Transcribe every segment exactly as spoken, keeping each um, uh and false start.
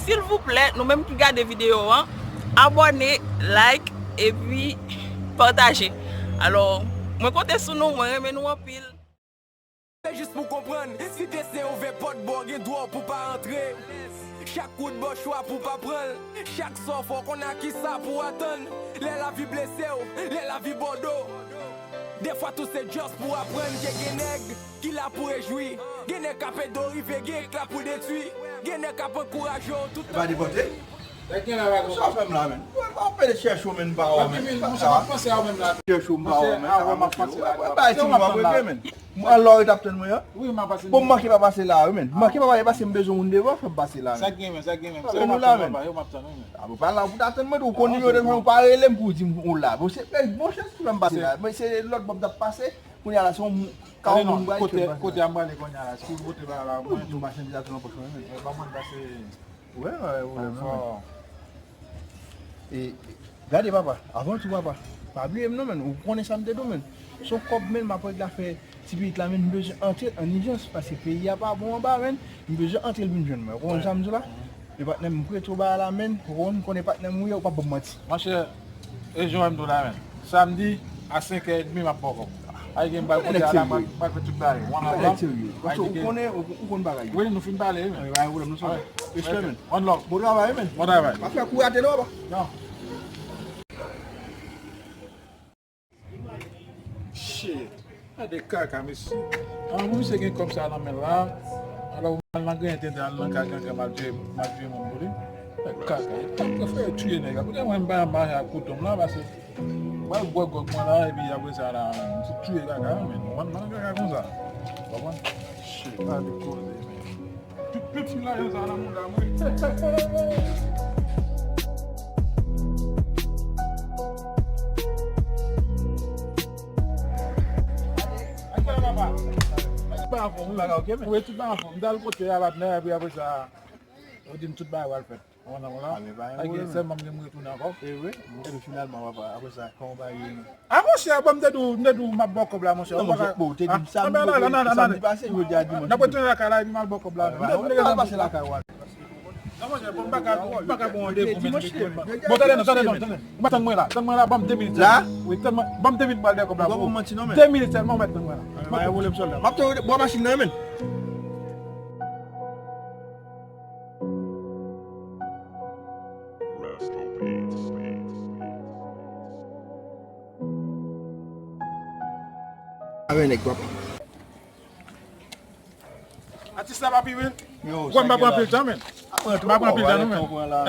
Silvouplè, nou menm ki gade videyo an, abòne, like, epi pataje. Alò, mwen konte sou nou, mwen renmen nou anpil. Se jis pou konprann, si desten ouvè pòt ba w, gen dwa w pou pa antre. Chak kout bò chwa pou pa pran l. Chak sa w fè w konn a kisa pou w atann. Lè lavi blese w, lè lavi ba w do. Dèfwa tou se just pou aprann ke gen nèg ki la pou rejwi. Gen nèg k ap ede w rive, gen k la pou detwi. Gen nèg k ap ankouraje w tout tan. Epa depote. Sa w fè m la, menn? Mwen pa pede chèche w, menn, m pa wè w, menn. Monchè, m ap panse a ou menm la. Chèche w, m pa wè w, menn. Sa w fè m la? Bay ti nou ap regle, menn. Mwen lò yo t ap tann mwen an. Wi, m ap pase. Bon, m manke pa pase la, wi, menn. M manke pa pase paske m bezwen moun devan, fè m pase la, menn. Sa k gen, menn, sa k gen, menn. Sa w ap tann mwen, ba, yo m ap tann, wi, menn. A, bon, pa la pou ta tann mwen tou, ou konn nimewo telefòn ou, pa rele m pou w di m ou la. Bon, se, bon chans pou m pase la. Men se lòt bò m t ap pase, kounye a la, se yon ka yon moun bay kote, kote a m prale kounye a la, si w pote ba la, mwen tou machandiz la tou nan pòch mwen, menn. Ban mwen pase. Wè, wè, wè, wè, wè. E, gade, papa, avan tou, papa, pa bliye m non, menn. Ou konnen sa m te di w, menn. Se yon kòb, menn, m ap regle afè ti pitit la, menn, m bezwen antre an ijans, paske peyi a pa bon anba, menn. M bezwen antre l vin jwenn mwen. Ou konprann sa m di w la? E patnè m, m prete w bagay la, menn. Ou konprann, m konnen patnè m ou ye, ou p ap ban m manti. Monchè, e jan w wè m di w la, menn. Samdi a senk è edmi, m ap ba w kòb. Ay, gen m pral kote a la, m pral, m pral fè tout bagay. Wan an wan. Ou konnen, ou, ou konn bagay yo. Wi, nou fin pale, wi, menn. Ay, pa gen pwoblèm, nou sòti. Respè, menn. One love. Bon travay, menn. Bon travay. Pa fè kou rate non, papa. Non. Shit. Gade kaka, mesye. An, pou misye gen kòb sa nan men l la, alò, ou al nan grenn tenten, al nan kay gangan, m al tiye, m al tiye moun pou li. Gade kaka, e tann pou fè yo tiye nèg la. Pou gen mwen, m pa, m pa ak kouto m la, paske mwen bwè gwòg mwen la, epi apre sa la, m sot tiye kaka, men mwen, mwen nan kaka konsa. Konprann? Shit, pa de koze, men. Tout, tout ti lajan sa nan mouda mwen. Ak sa, papa? Tout bagay anfòm, wi. Bagay oke, men. Wi, tout bagay anfòm. M t al kote a, patnè, epi apre sa, yo di m tout bagay pral fèt. Konprann la? A, men pa gen pwoblèm. Sèlman m gen m retounen ankò. E vre? Epi finalman, papa, apre sa, kòman w pa ye? A, monchè, bon, m te di w, m te di w m ap ba w kòb la, monchè. Non, monchè, bon, ou te di m samdi, samdi pase, jodi a dimanch. N ap retounen lakay la, epi m al ba w kòb la. M te di w m te gen pase lakay ou. Non, monchè, bon, m pa ka, m pa ka ba w randevou, men. Bon, tande non, tande non, tande. Ou pa tann mwen la, tann mwen la, ban m de minit sèlman. La? Wi, tann mwen, ban m de minit m pral dèyè kòb la. Ou pa ban m manti non, men. De minit sèlman, ou mèt tann mwen la. Pa gen pwoblèm, sòlda. M ap te bò machin nan, men. Avè nèg papa. Atis la pa pi wi. Yo, kwè m pa pran anpil tan, men. M pa pran anpil tan non, men.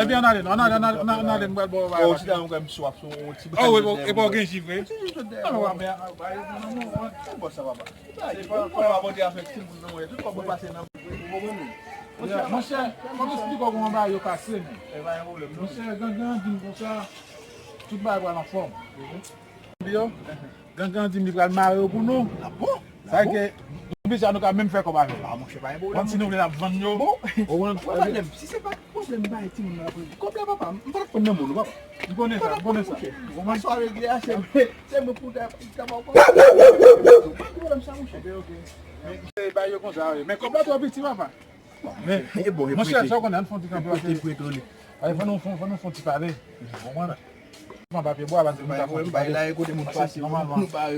Epi ann ale non, ann ale, ann ale, ann ale, ann ale, m pral ba w bagay. Oh, chita, mwen kwè m swaf, se yon ti bò. Oh, epi w gen ji vre? Ti ji sot dèyè. Non, men w ap men, bay yo nan moun. Bò sa, papa. Se pa, pa, pa, monchè, kòm esplike w kòman bagay yo kase, men. Monchè, gangan di m konsa, tout bagay pral anfòm. Yo, gangan di m li pral mare yo pou nou. A bon? Sa vle ke, depi sa nou ka menm fè kòb avè l. A, monchè, pa gen pwoblèm. Kòm si nou vle n ap vann yo. Bon, pa pwoblèm. Si se pa pwoblèm bay timoun nan apre. Kòb la, papa, m pa t ap pran nan men w non, papa. M konnen sa, m konnen sa. Ou konprann? Sa regle a, se, se mwen pou ta, ta ba w kòb. Pa gen pwoblèm sa, monchè. Ok, ok. Men, se bay yo konsa, wi. Men kòb la twò piti, papa. Men, monchè, sa w konnen, ann fè yon ti kanpe, paske, paske fò nou, fò, fò nou fè yon ti pale. Ou konprann? Pran papye bwa, paske mwen ta fè yon ti pale. Bay la, kote moun pase, nou bare moun. Ou konprann?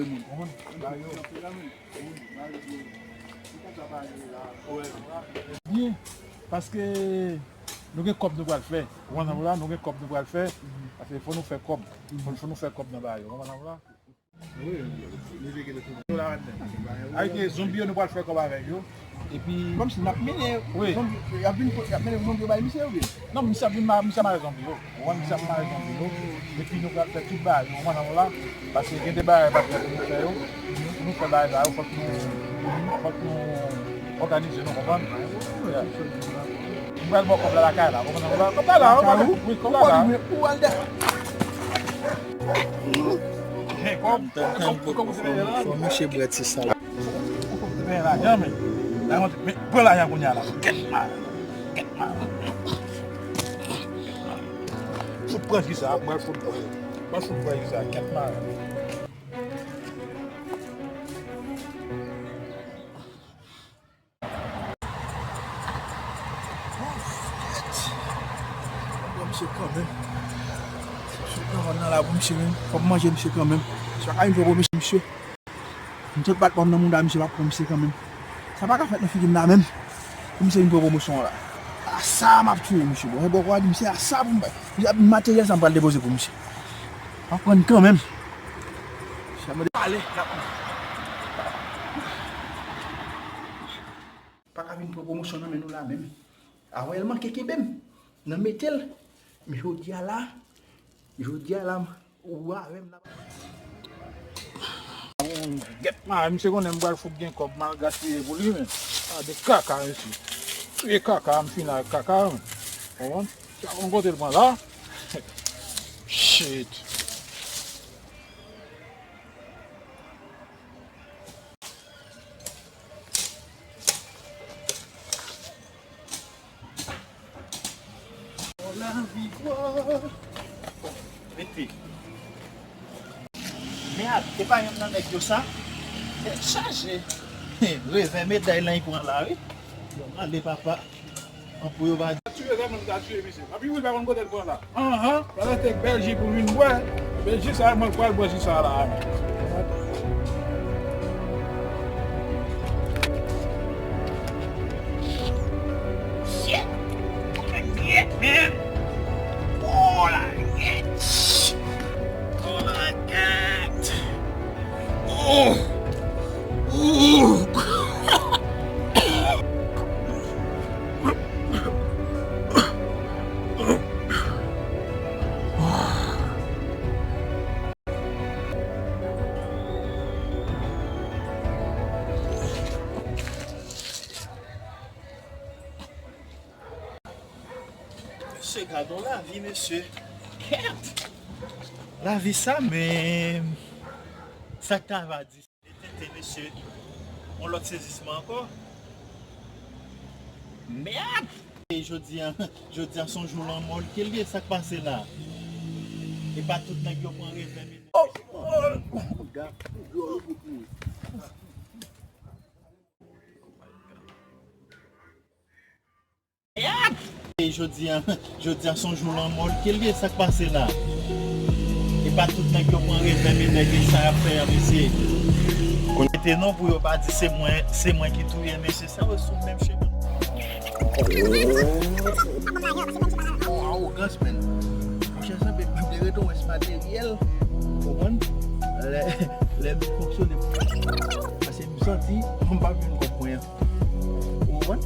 Byen, paske nou gen kòb nou pral fè. Ou konprann la? Nou gen kòb nou pral fè. Paske fò nou fè kòb. Fò, fò nou fè kòb nan bagay yo. Ou konprann la? Wi, li vle gen tout. Ay, ke zonbi yo nou pral fè kòb avèk yo. Epi kòmsi n ap mennen zonbi, y ap vin, y ap mennen zonbi yo bay misye oubyen? Non, misye ap vin ma-, misye ap mare zonbi yo. Ou konprann, misye ap mare zonbi yo. Epi nou pral fè tout bagay yo, ou konprann la? Paske gen de bagay pa fèt pou nou fè yo. Pou nou fè bagay sa yo, fòk nou, fòk nou òganize nou, konprann? Yeah. M pral ba w kòb la lakay la, ou konprann? Kòb la la, ou konprann? Wi, kòb la la. Ou al dèyè. Gen kòb. Fò mouche bwè ti sa. Ou konn gen lajan, men. Lajan, men, pran lajan kounye a la. Kèt mare. Kèt mare. Fout pran ki sa, mwen fout pran. Mwen fout pran ki sa, kèt mare. Oh, shit. Misye kanmenm. Misye kanmenm nan la pou misye menm. Fò m manje misye kanmenm. Misye pa ka vin pran pwomosyon misye. M sot bat pòm nan mouda misye, pa pran misye kanmenm. Sa pa ka fèt nan figi m la menm. Pou misye vin pran pwomosyon an la. A sa m ap touye misye. Bon, e bò kwa di misye a sa pou m bay. Misye ap materyèl sa m pral depoze pou misye. M ap pran kanmenm. Misye ap mande pale. Pa ka vin pran pwomosyon nan men nou la menm. Avan l manke kenbe m nan mete l. Men jodi a la, jodi a la, ou avè m la. Gèt mare, misye konnen m pral fout gen kòb m al gaspiye pou li, men. A de kaka, mesye. Touye kaka, m fini ak kaka, men. Konprann? Sa yon kote l pran la. Shit. Lavi bò. Mete. Mèd, e pa yonn nan nèg yo sa? Tèt chaje. Revè meday lan li pran la, wi. Yo, mande papa. An pou yo pa. Tiye zam nan, m ta tiye misye. Papi Will pa konn kote l pran la. Anhan, pandan se bèl ji pou vin bwè. Bèl ji sa, mwen pral bwè ji sa la. Shit! Shit, man! Oh, la gèt! Oh, la gèt! Oh! Oh! Mesye, gadon lavi, mesye. Kèt! Lavi sa menm. Sa k ta va di? Tenten, mesye. Yon lòt sezisman ankò. Mèd! E jodi a, jodi a se yon jou lanmò ke l ye, sa k pase la? E pa tout nèg yo pran revè, men. Oh, oh, oh. E jodi a, jodi a se yon jou lanmò ke l ye, sa k pase la? E pa tout nèg yo pran revè, men nèg sa y ap fè a, mesye. Konnen te non pou yo pa di se mwen, se mwen ki touye, mesye, sa yo sou menm chemen. Yon awogans, men. Monchè, sanble m te rete wè se materyèl. Konprann? Lè, lè m fonksyone. Paske m santi, m pa vin konprann. Ou konprann?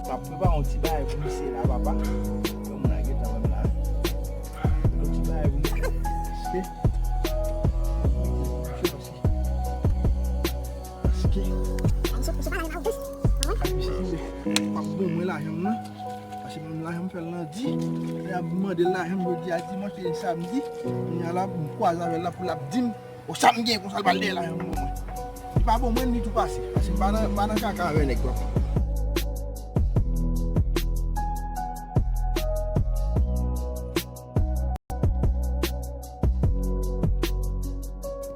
M ap prepare yon ti bagay pou misye la, papa. Yon moun a gentan wè m la. Yon ti bagay pou misye. Paske, paske, paske, misye sanble p ap ban mwen lajan m nan. Paske menm lajan m fè l nan di. Lè y ap mande l lajan m jodi a dimanch, e samdi. Kounye a la, m kwaze avè l la pou l ap di m. O sa m gen konsa l pral dèyè la yon moman. Li pa bon mwen ni tou pase. Paske m pa nan, m pa nan kaka avè nèg yo.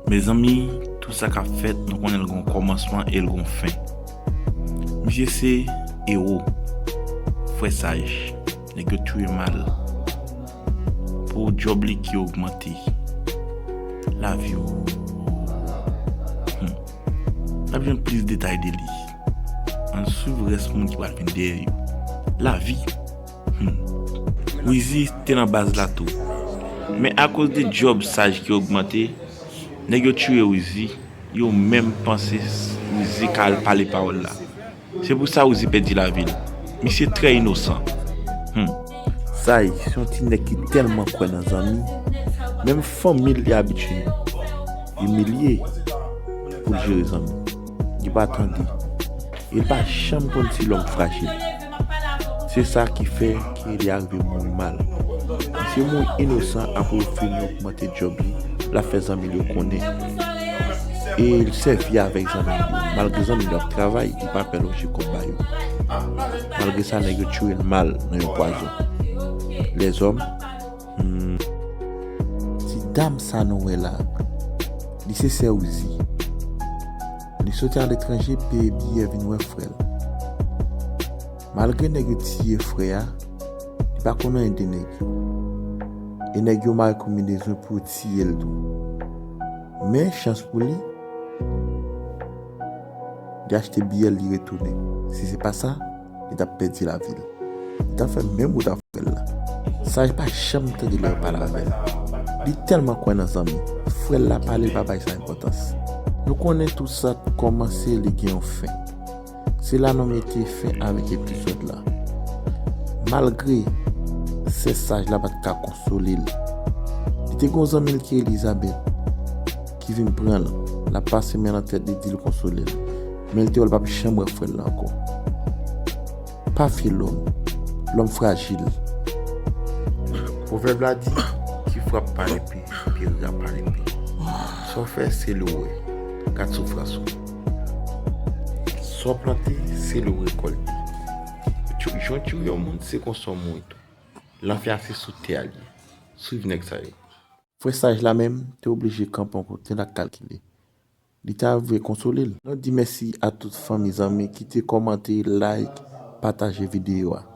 Mezanmi, tout sa k ap fèt, nou konnen l gon kòmansman e l gon fen. Misye se ewo, frè saj, nèg yo touye mal. Pou djòb li ki ogmante. Lavi w. Hmm. N ap jwenn plis detay de li. Ann swiv rès moun ki pral vin dèyè yo. Lavi. Hmm. Wizi te nan baz la tou. Men akoz de djòb saj ki ogmante, nèg yo touye Wizi, yo menm panse Wizi ka al pale pawòl la. Se pou sa Wizi pèdi lavi l. Misye trè inosan. Hmm. Saj se yon ti nèg ki tèlman kwè nan zanmi, menm fanmi l li abitye imilye pou l jere zanmi. Li pa tande. E l pa janm konn si lòm frajil. Se sa ki fè ke li arive moun mal. Misye moun inosan, apre yo fin ogmante djòb li, l ap fè zanmi l yo konnen. E l sèvi avèk zanmi l yo. Malgre zanmi l yo ap travay, li pa pè lonje kòb ba yo. Malgre sa, nèg yo tchwe l mal nan yon pwazon. Lèzòm, hmm. Ti dam sa nou wè la, li se sè Wizi. Li soti aletranje peye biyè vin wè frè l. Malgre nèg yo tiye frè a, li pa konn anyen de nèg yo. E nèg yo mare konbinezon pou yo tiye l tou. Men, chans pou li, li achte biyè l, li retounen. Si se pa sa, li t ap pèdi lavi l. Li t ap fè menm wout ak frè l la. Saj pa janm tande lè yo pale avè l. Li tèlman kwè nan zanmi. Frè l la pale, l pa bay sa enpòtans. Nou konnen tout sa t kòmanse, li gen yon fen. Se la nou mete fen avèk epizòd la. Malgre sè saj la pa t ka konsole l, li te gen yon zanmi l ki Elizabeth ki vin pran l. L ap pase men nan tèt li, di l konsole l. Men l te wè l p ap janm wè frè l la ankò. Pa fye lòm. Lòm frajil. Pwovèb la di, ki frap pa lepe, ki rira pa lepe. Sa w fè, se li w wè. Gad soufrans ou. Sa w plante, se li w rekòlte. Tchou, jan w tchou yon moun, se konsa w mouri tou. Lanfè a se sou tè a l ye. Swiv nèg sa yo. Frè saj la menm te oblije kanpe yon kote l ak kalkile. Li ta vle konsole l. Nou di mèsi a tout fanmi, zanmi ki te kòmante, like, pataje videyo a.